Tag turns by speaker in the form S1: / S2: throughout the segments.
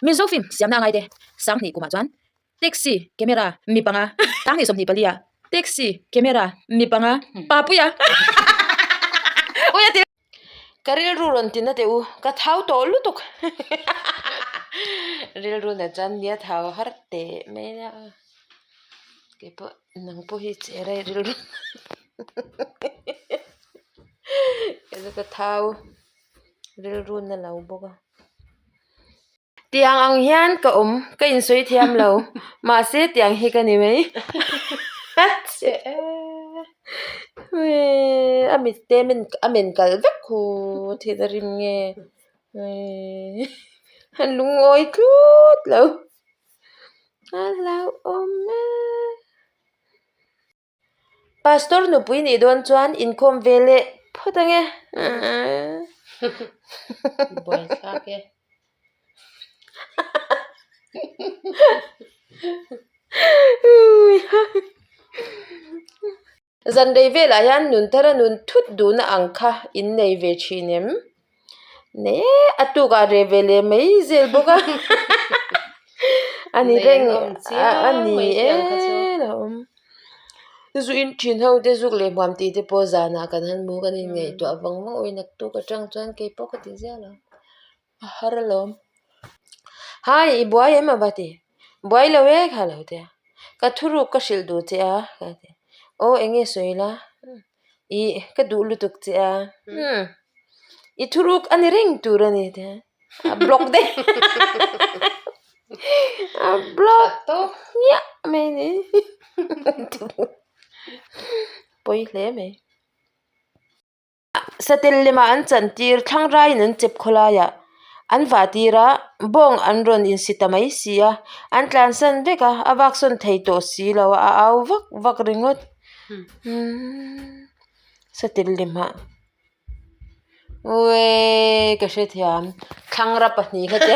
S1: Mizo film siamna a ngai te Sanghnih kumah chuan taxi camera mi panga Sanghnih 24 ah taxi camera mi panga Papuia Uia ti Ka rilru rawn tina teh u ka thau tawh lutuk rilru na chuan nia thau har teh mai nia keipawh nang pawh hi che rei rilru ka thau rilru na lo bawk a. Tiang ang hian ka awm ka insawi thiam lo mahse tiang hi ka ni mai a mit te a men kalh vek hu thil a rim nge a lungawi tlut lo a hlauhawm e. Pastor nupui nih dawn chuan inkhawm ve leh phawt ange.
S2: Buaithlak e.
S1: Zan rei velah hian nun thara nun thut duhna ang kha in nei ve thin em? Nei e, a tukah reh ve leh mai zel bawk a. A ni reng a ni e lo awm. Zu in thin ho te zuk leh hmuam tih te pawh zanah kan han hmu kan inngaihtuah vang vang awih naktuk atang chuan kei pawh ka ti ziah lo a har alawm. Hai i buai em a va ti buai lo e kha lo tia ka thuruk ka hrilh duh che a ka ti aw eng nge sawi la ih ka duh lutuk che a umm i thuruk a ni reng tur a ni tia. A block daih a block hmiah mai a ni pawi hle mai satel lemah an chantir thlang raiin an chep khawlaiah an vah tir a bawng an rawn insi ta mai si a an tlansan vek a a vak sawn thei tawh si lo a a au vak vak ringawt umm satel lemah. Ueee ka hrethiam thlangra pahnih kha te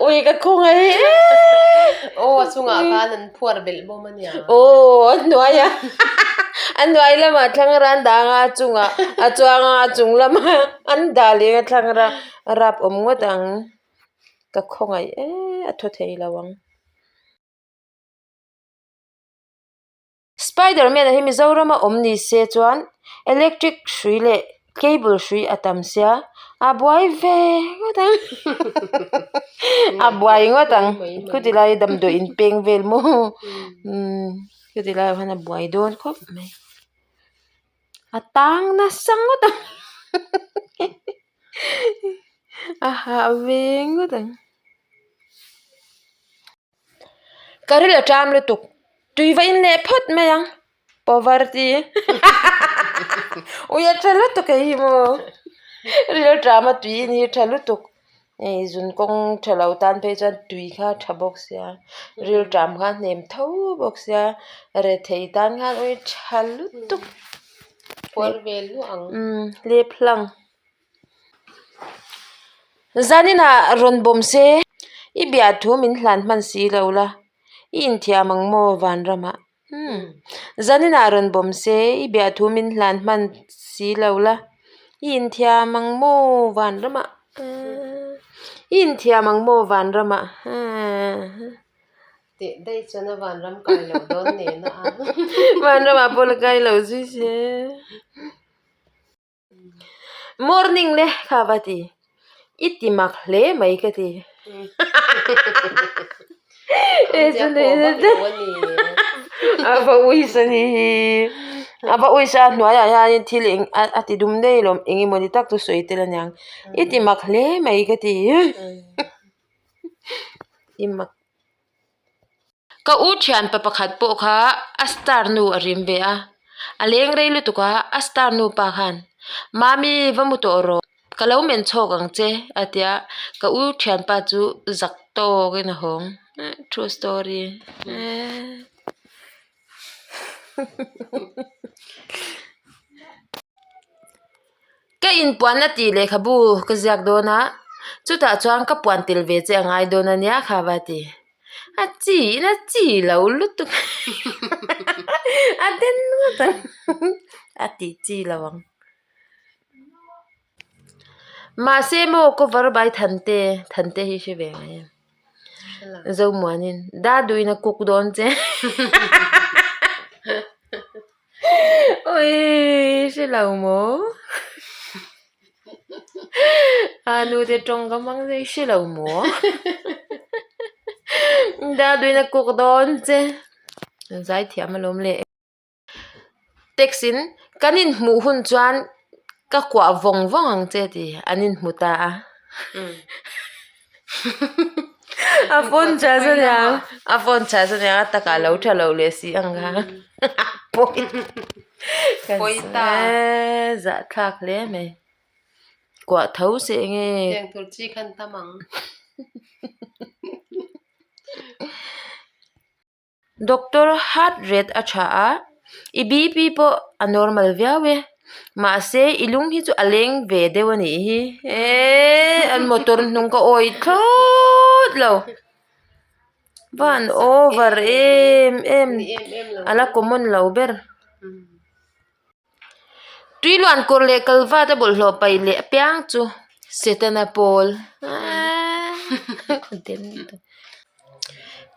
S1: ui ka khawngaih em
S2: aw a chungah khan an phuar belh bawm a nia
S1: aw a hnuai a a hnuai lamah thlangra an dah anga a chungah a chuang a a chung lamah an dah leh a thlangra rap awm ngawt ang ka khawngaih em a thaw thei lo ang. Spiderman a hi Mizoram a awm ni se chuan electric hrui leh cable hrui a tam sia a buai ve ngawt ang a buai ngawt ang chuti lai damdawi in peng vel maw umm chuti lai ah khan a buai dawn khawp mai a tang nasa ngawt ang a hah ve ngawt ang. Ka ril a ṭam lutuk, tui va in leh phawt mai ang, poverty ui a ṭha lutuk hei hi maw, ril a ṭam a tui in hi a ṭha lutuk, hei zun kawng ṭha lo tan phei chuan tui kha a ṭha bawk sia, ril ṭam kha a hnem tho bawk sia, rethei tan khan ui ṭha lutuk, umm hlep hlang. Zaninah rawn bawm se, i biah thu min hlan hman si lo la, i inthiam ang maw Vanramah? Umm. Zaninah rawn bawm se, i biah thu min hlan hman si lo la, i inthiam ang maw Vanramah? I inthiam ang maw Vanramah?
S2: Teh daih chuan a Vanram kai loh dawn nena a.
S1: Vanramah pawh la kai lo zui se. Morning le kha va ti i ti mak hle mai ka ti a va uisa ni hi a va uisa a hnuaiah hianin thil eng a ti dum daih alawm eng emaw ni tak chu sawi tel aniang i ti mak hle mai ka ti i mak. Ka u thianpa pakhat pawh kha a star nu a rim ve a, a leng rei lutuk a, a star nu pa khan Mami va mu tawh rawh, ka lo men chhawk ang che a ti a, ka u thianpa chu zak tawkin a hawng, true story. Ka inpuanna tih lehkhabu ka ziak dawn a, chutah chuan ka puan tel ve che a ngai dawn a nia kha va ti. A chi in a chi lo lutuk a den ngawt ang a tih chi lo ang. Mahse maw cover by Thante, Thante hi hre ve ngai em? Zomuanin Daduin a cook dawn che. Ui hre lo maw? A nu te tawng ka hmang zui hre lo maw? Daduin a cook dawn che. Zaithiam alawm le. Text in kan inhmuh hun chuan ka kuah vawng vawng ang che tih an inhmu ta a. A phone tha chu aniang a phone tha chu aniang a takah lo tha lo leh si ang kha pawi
S2: pawi ta
S1: zahthlak hle mai kuah tho se enge
S2: tiang tur chi khan tam ang.
S1: Doctor heart rate a tha a, i BP pawh a normal viau e, mahse i lung hi chu a leng ve deuh a nih hi eee an motor hnung ka awih thlawt lo van over em em a la common lo ber. Tuiluan kawr leh kalvat a bawlhhlawh paih leh apiang chu Setana pawl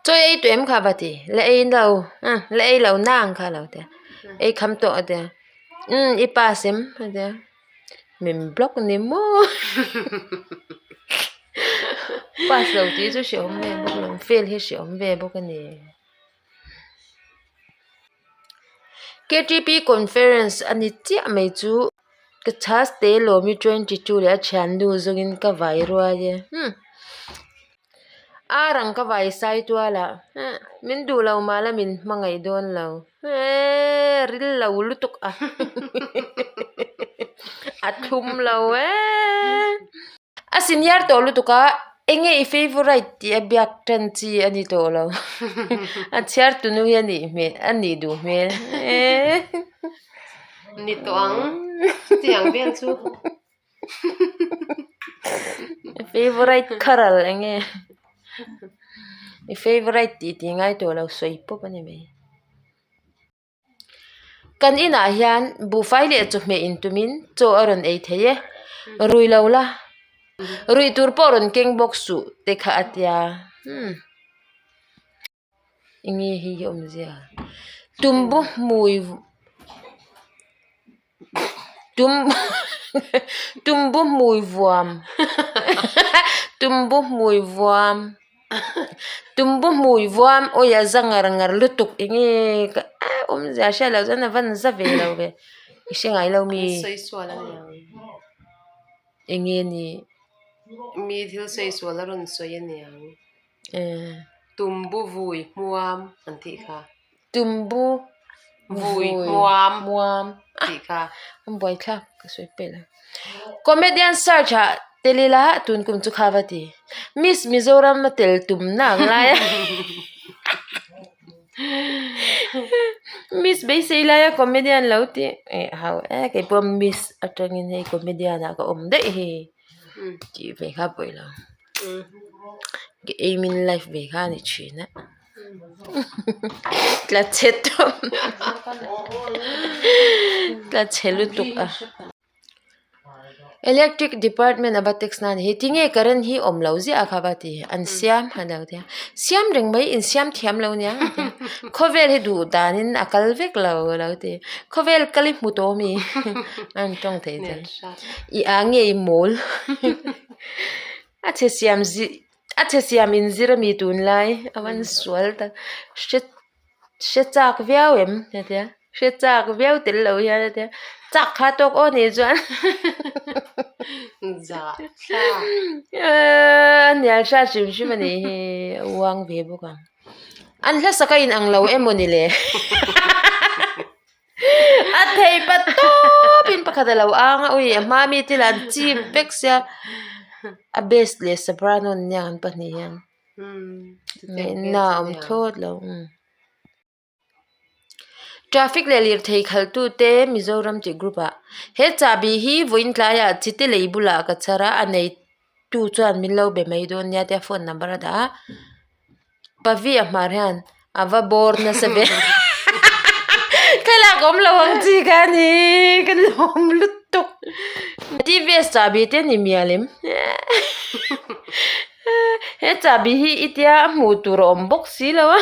S1: chaw ei tawh em kha va ti la ei lo la ei lo nang kha lo tia ei kham tawh a tia umm i pass em a tia min block ni maw pass lo tih chu hrehawm ve bawk lo fail hi hrehawm ve bawk a ni. Ktp conference a ni chiah mai chu ka chhas te lawmi 22 leh a thiannu zawngin ka vai ruai e hmm ar ang ka vai sai tual ah min duh lo mah la min hmangaih dawn lo eee ril lo lutuk a a thlum lo eee. A senior tawh lutuk a, enge i favourite tih a biak tan chi a ni tawh lo. A chhiar tunu hi a nih hmel a nih duh hmel ee.
S2: Ni tawh ang, chutiang vel chu.
S1: I favourite kharal enge i favourite tih tih ngai tawh lo sawi pawp a ni mai. Kan inah hian buhfai leh chawhmeh intumin chaw a rawn ei thei e, rui lo la, ruih tur pawh rawn keng bawk suh te kha a tia hmm enge hei hi awmzia tumbu hmui tum tumbu hmui vuam tumbu hmui vuam. Tumbu hmui vuam awi a za ngar ngar lutuk enge ka a awmzia hriat loh chuan a van za ve lo ve i hre ngai lo mi
S2: An sawi sual a niang
S1: enge ni
S2: mi thil sawi sual a rawn sawi a niang tumbu vui hmuam an tih kha.
S1: Tumbu
S2: vui hmuam hmuam tih kha.
S1: An buaithlak ka sawi pek lo. Comedian search ah tel ila tun kum chu kha va ti. Miss Mizoram a tel tum na ang lai a. Miss beisei lai a comedian lo ti eh hau e keipawh miss atangin hei comedian ah ka awm daih hi tih ve kha pawih lo. Ka aim in life ve kha a ni thin a. Tla chhe tawp tla chhe lutuk a electric department a va text na a ni hi tinge current hi awm lo ziah a kha va ti an siam a lo tia siam reng mai insiam thiam lo nia khawvel hi duh danin a kal vek lo a lo ti khawvel kal hi hmu tawh ami a rawn tawng thei chuan i a nge i mawl a chhe siam zih. A chhe siam inzir a mi tunlai a van sual tak hre hre chak viau em hetia hre chak viau tel lo hian hetia chak kha tawk aw nih chuan a hnial hrat hrim hrim a nih hi a uang ve bawk ang an hlasak a inang lo emaw ni le. A thei pa tawp in pakhat a lo ang a ui a hma mi te lah an chip vek sia a bass leh soprano an nia an pahnih hian ngaihna a awm thlawt lo traffic leh lirthei khalh tu te Mizoram tih group ah he chahbi hi vawiin tlaiah chite lei bulah ka chhar a a nei tu chuan min lo be mai dawn nia tia phone number a dah a. Pavi a hmar hian a va bawr nasa ve thlalak awm lo ang chi kha a ni ka lawm lutuk. TVS chahbi te ni mial em? He chahbi hi i tia a hmuh tur a awm bawk si lo a.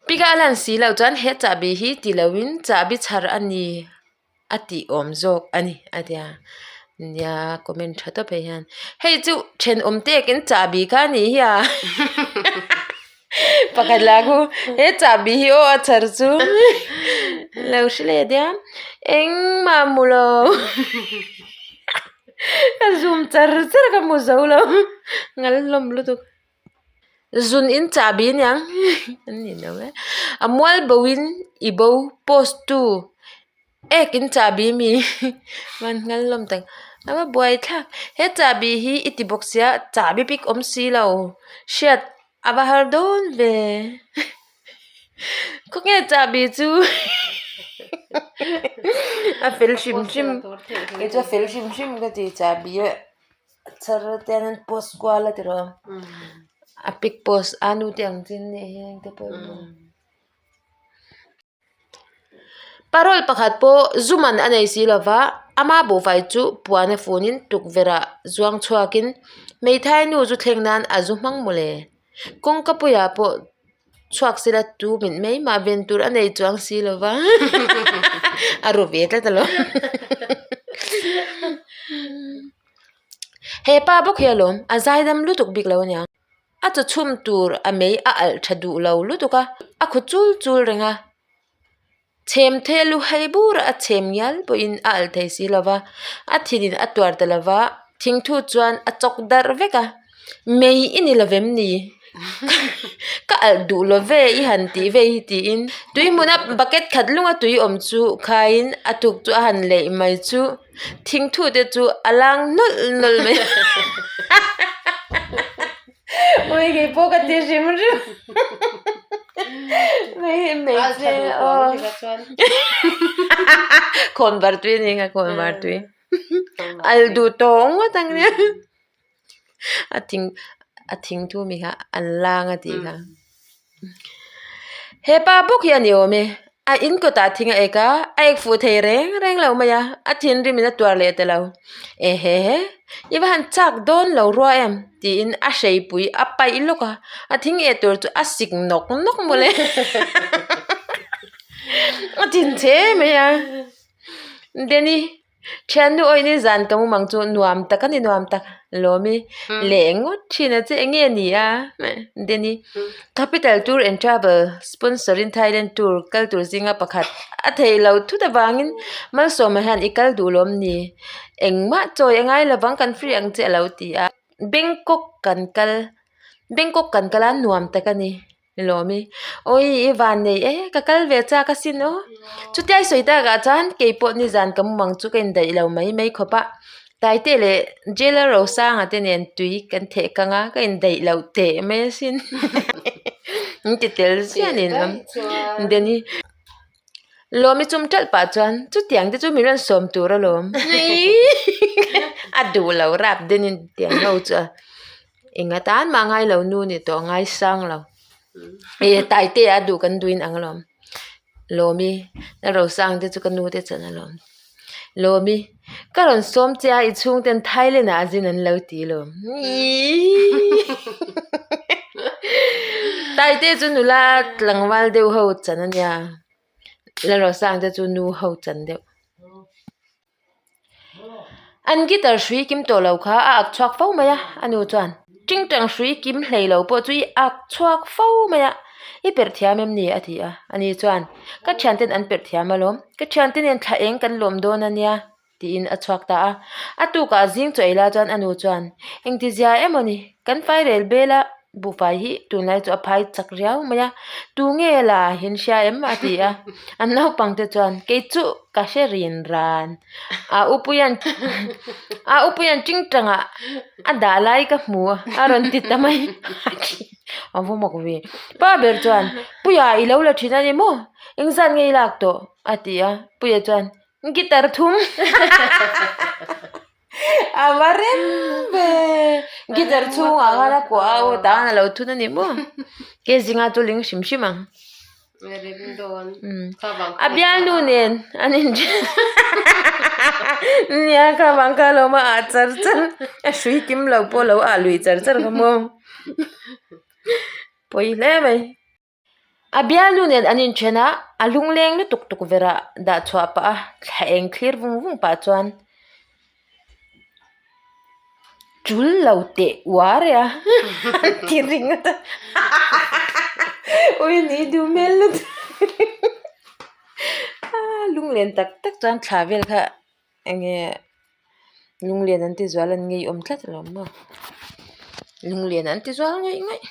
S1: Pika a lan si loh chuan he chahbi hi ti loin chahbi chhar a ni a tih awm zawk a ni a tia. Nia comment tha tawp hei hian hei chu thenawm tekin chahbi kha a nih hi a pakhat lah khu he chahbi hi aw a chhar chu lo hre leh diam engmah hmu lo ka zoom char char ka hmu zo lo ngal hlawm lutuk. Zun in chahbi aniang an ni lo e a mual bo in i bo post tu ek in chahbi mi van nghal hlawm tak a va buai thlak he chahbi hi i ti bawk sia chahbi bik awm si lo hriat a va har dawn ve khawnge chahbi chu a fel hrim hrim kei chu a fel hrim hrim ka ti chahbi a. Char te an post kual a tiraw a pic post a nu te ang chin nih hi te pawh parole pakhat pawh zu man a nei si lova ama buhfai chu puan a funin tukverh ah zuang chhuakin hmeithai nu zu thleng nan a zu hmang mawle kawngka puiah pawh chhuak sela tu mit mai mah ven tur a nei chuang si lo va a ru ve tlat alawm he pa bawk hi alawm a zaidam lutuk bik lo aniang a chaw chhum tur a mei a alh tha duh lo lutuk a a khaw chul chul reng a. Chhem the lu hei bur a chhem ngial pawhin a alh thei si lo va, a thinin a tuar ta lo va, thingthu chuan a chawk darh vek a, Mei i ni lovem ni? Ka alh duh lo ve i han tih vei hi tiin tui hmuna bucket khat lunga tui awm chu khaiin a tuk chu a han leih mai chu thingthu te chu a lang nawlh nawlh mai Ui kei pawh ka ti hrim hrim Mei hmeichhe aw Khawn var tui a ni kha khawn var tui Al duh tawh ngawt ang nia A thing a thing thu mi kha an lang a tih kha. Hepa bawk hi a ni awm e a in kawtah thing a ek a a ek fuh thei reng reng lo mai a a thinrim in a tuar leh ta lo ehe i va han chak dawn lo rua em tiin a hreipui a paih lawk a a thing eh tur chu a sik nawk nawk mawle a thinchhe mai a Denny. Thiannu awih ni zan ka mumang chu nuam tak a ni nuam tak lawmi leh ngawt thin a che eng nge ni a Denny Capital Tour and Travel sponsor in Thailand tour kal tur zinga pakhat a theih loh thut avangin Malsawma hian i kal duh lawm ni engmah chawi a ngai lovang kan free ang che a lo ti a Bangkok kan kal Bangkok kan kal a nuam tak a ni. Lawmi, Awii i van nei e, ka kal ve chak asin aw. Chutia i sawi takah chuan keipawh nizan ka mumang chu ka indaih lo mai mai khawp a. Taite leh Jailer Rosanga te nen tui kan theh kang a, ka indaih loh teh mai asin. Min ti tel ziah nen awm. Denny, Lawmi chum ṭalh pah chuan chutiang te chu min rawn sawm tur alawm. A duh lo rap Denny tiang ho chu a. Eng atan mah ngai lo nu ni tawh ngai sang lo e taite a duh kan duhin ang alawm lawmi Lalrosang te chu ka nu te chan alawm lawmi ka rawn sawm che a i chhung ten Thailand ah a zin an lo ti alawm iiii taite chu nula tlangval deuh ho chan ania Lalrosang te chu nu ho chan deuh. An guitar hrui kim tawh lo kha a ak chhuak fo mai a, a nu chuan tingtang hrui kim hlei lo pawh chu i ak chhuak fo mai a, i perh thiam em ni? a ti a, ani chuan ka thianten an perh thiam alawm, ka thiante nen thla eng kan lawm dawn a nia tiin a chhuak ta a, a tukah zing chaw ei lai chuan a nu chuan engtizia emaw ni kan fairel bel a. Buhfai hi tunlai chu a phai chak riau mai a, tu nge la in hria em a ti a, an naupang te chuan kei chu ka hre rin ran a upuian a upuian tingtangah a dah lai ka hmu a a rawn ti ta mai a va mak ve pa ber chuan puia i lo la thin a ni maw engzat nge i lak tawh a ti a puia chuan guitar thum. A va rem ve guitar chhungah khan a kuah a aw tah khan a lo thun a ni maw ke zinga chu ling hrim hrim ang. A bialnu nen an inthen nia kha vang kha lo ma ah char char a hrui kim lo pawh lo ah lui char char kha maw pawi hle mai. A bialnu nen an inthen a, a lungleng lutuk tukverh ah dah chhuah pah a thla eng thlir vung vung pah chuan Tul lo teh uar e a an ti ringawt a ui ni duh hmel lutuk lunglen tak tak chuan thla vel kha eng nge lunglen an ti zual an ngeiawm tlat alawm maw lunglen an ti zual ngawih ngawih.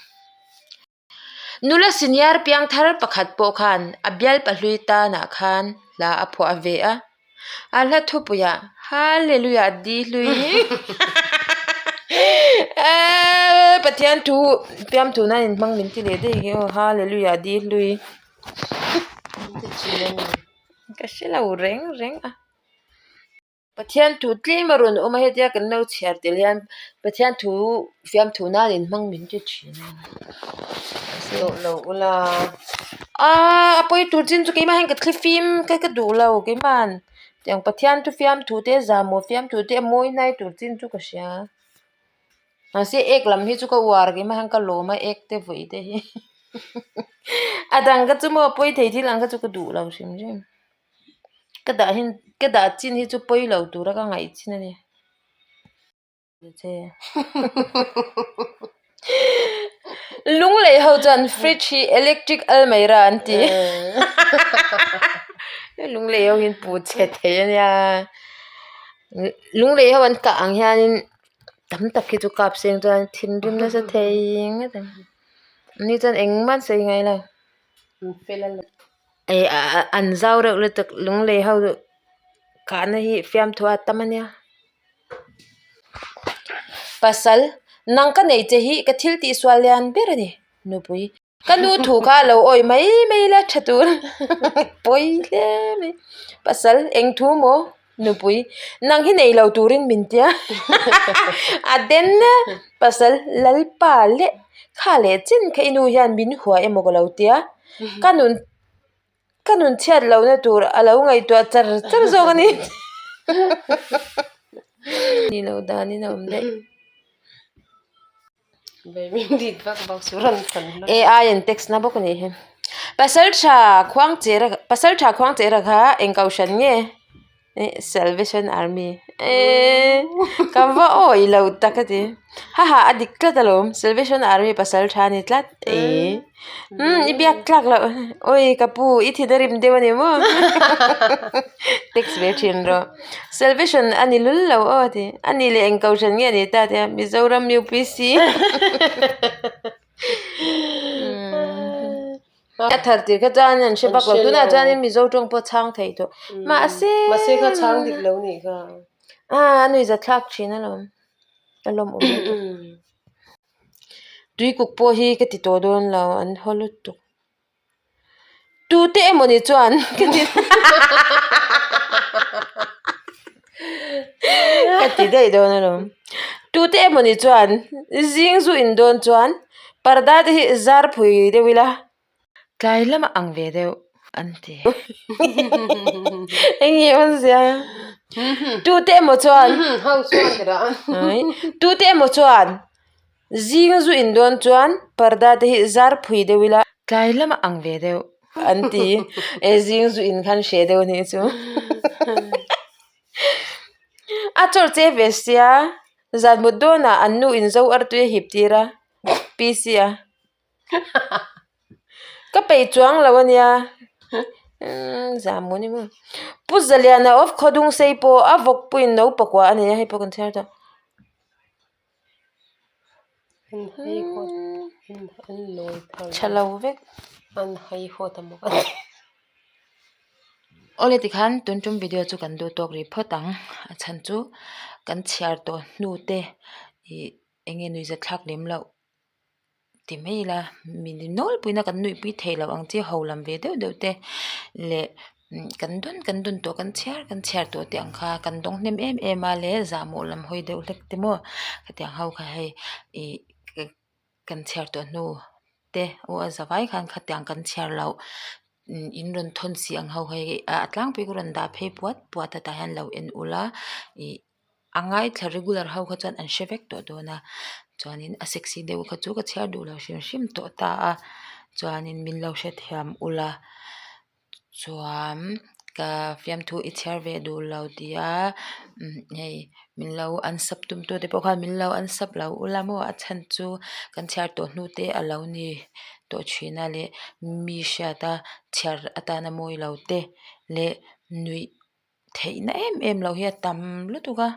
S1: Nula senior piangthar pakhat pawh khan a bial pahlui tanah khan hla a phuah ve a, a hla thupuiah Hallelujah di hlui eeee Pathian thu fiamthu nan inhmang min ti leh daih hi aw Hallelujah di hlui ka hre lo reng reng a. Pathian thu tlem a rawn awm a hetia kan lo chhiar tel hian Pathian thu fiamthu nan inhmang min ti thin a
S2: tawh lo ula
S1: aaa a pawi tur chin chu keimah hian ka thli fim ka ka duh lo keimahan tiang Pathian thu fiamthu te zahmawh fiamthu te a mawi hnai tur chin chu ka hria mahse ek lam hi chu ka uar keimah hian ka lawm a ek te vawi te hi a dang kha chu maw pawi thei thil ang kha chu ka duh lo hrim hrim. Ka dah hin ka dah chin hi chu pawi lo tura ka ngaih chin a ni. Lunglei ho chuan fridge hi electric almeira an ti. Lunglei ho hian pu chhe thei a nia. Lunglei ho an kah ang hianin tam tak hi chu kap seng chuan thinrim nasa thei ngawt ang. Ni chuan engmah an sawi ngai lo. Eh an zau reuh lutuk lunglei ho kahna hi fiamthu a tam a nia pasal nang ka nei che hi ka thil tih sual lian ber a ni nupui ka nu thu kha a lo awih mai mai la tha tur pawi hle mai pasal eng thu maw nupui nang hi nei lo turin min tia a den a pasal lalpa leh kha leh chin kha i nu hian min hua emaw ka lo tia ka nun ka nun chhiat lohna tur a lo ngaihtuah char char zawk a ni ni lo danin a awm daih. AI an text na bawk a nih hi pasaltha khuangchera pasaltha khuangchera kha eng kohhran nge eh salvation army eee ka va awih lo tak a ti haha a dik tlat alawm salvation army pasaltha a ni tlat eee umm i biak tlak loh awi ka pu i thin a rim deuh a ni maw text ve thin rawh. Salvation a ni lul lo aw a ti. A ni leh eng kohhran nge a ni ta tia Mizoram UPC. A thar tir kha chuan an hre bak lo. Tunah chuanin Mizo tawng pawh chhang thei tawh. Mahse
S2: Mahse kha chhang dik lo nih kha.
S1: A a nuihza thlak thin alawm. A lawmawm lutuk. Tuikuk pawh hi ka ti tawh dawn lo an haw lutuk. Tute emawni chuan ka ti ka ti daih dawn alawm. Tute emawni chuan zing zu in dawn chuan parda te hi zar phui deuh ila tlai lamah ang ve deuh an ti. Eng nge awmzia? Tute emaw chuan tute emaw chuan. Zing zu in dawn chuan parda te hi zar phui deuh ila. Tlai lamah ang ve deuh an ti. E zing zu in khan hre deuh anih chu. A chawr che ve sia zan mut dawnah an nu in zo artui a hip tir a PC a. Ka peih chuang lo ania. Zam maw ni maw. Pu Zaliana of Khawdungsei pawh a vawkpuiin no pakua a nei a hei pawh kan chhiar tawh. Tha lo vek. Awle tikhan tun tum video chu kan duh tawk rih phawt ang a chhan chu kan chhiar tawh hnu te ih eng nge nuihza thlak lem loh. Ti mai ila mi nawlpuiin a kan nuihpui theih loh ang chi ho lam ve deuh deuh te leh kan dawn kan dawn tawh kan chhiar kan chhiar tawh te ang kha kan dawng hnem em em a leh zahmawh lam hawi deuh hlek te maw hetiang ho kha hei ih kan chhiar tawh hnu. te aw a zavai khan khatiang kan chhiar loh in rawn thawn si ang ho hei a tlangpui ka rawn dah phei puat puat a tah hian lo en ula ih a ngaithla regular ho kha chuan an hre vek tawh dawn a chuanin a sexy deuh kha chu ka chhiar duh lo hrim hrim tawh ta a chuanin min lo hrethiam ula chuan ka fiamthu i chhiar ve duh lo tih a hei min lo unsub tum tu te pawh khan min lo unsub lo ula maw a chhan chu kan chhiar tawh hnu te a lo ni tawh thin a leh mi hriat a chhiar atana mawi lo te leh nuih theihna em em loh hi a tam lutuk a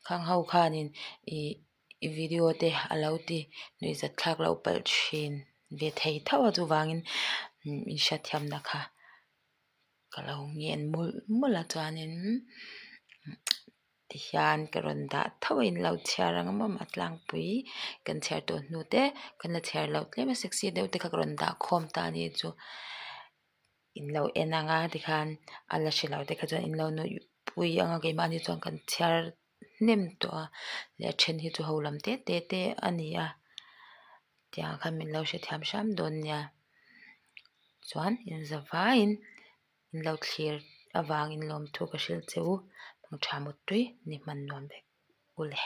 S1: khang ho khanin ih video te a lo ti nuihzat thlak loh palh thin ve thei tho a chuvangin in hriatthiamna kha ka lo ngen mawlh mawlh a chuanin tihian ka rawn dah tho a in lo chhiar ang a maw tlangpui kan chhiar tawh hnu te kan la chhiar loh tlem a sexy deuh te kha ka rawn dah khawm ta a ni chu. In lo en ang a tikhan a la hre lo te kha chuan in lo nuih pui ang a keimahni chuan kan chhiar hnem tawh a leh a then hi chu ho lam te te te a ni a tiang khan min lo hrethiam hram dawn nia chuan in za vaiin in lo thlir avangin lawmthu ka hrilh che u mangtha mutui ni hman nuam vek ule.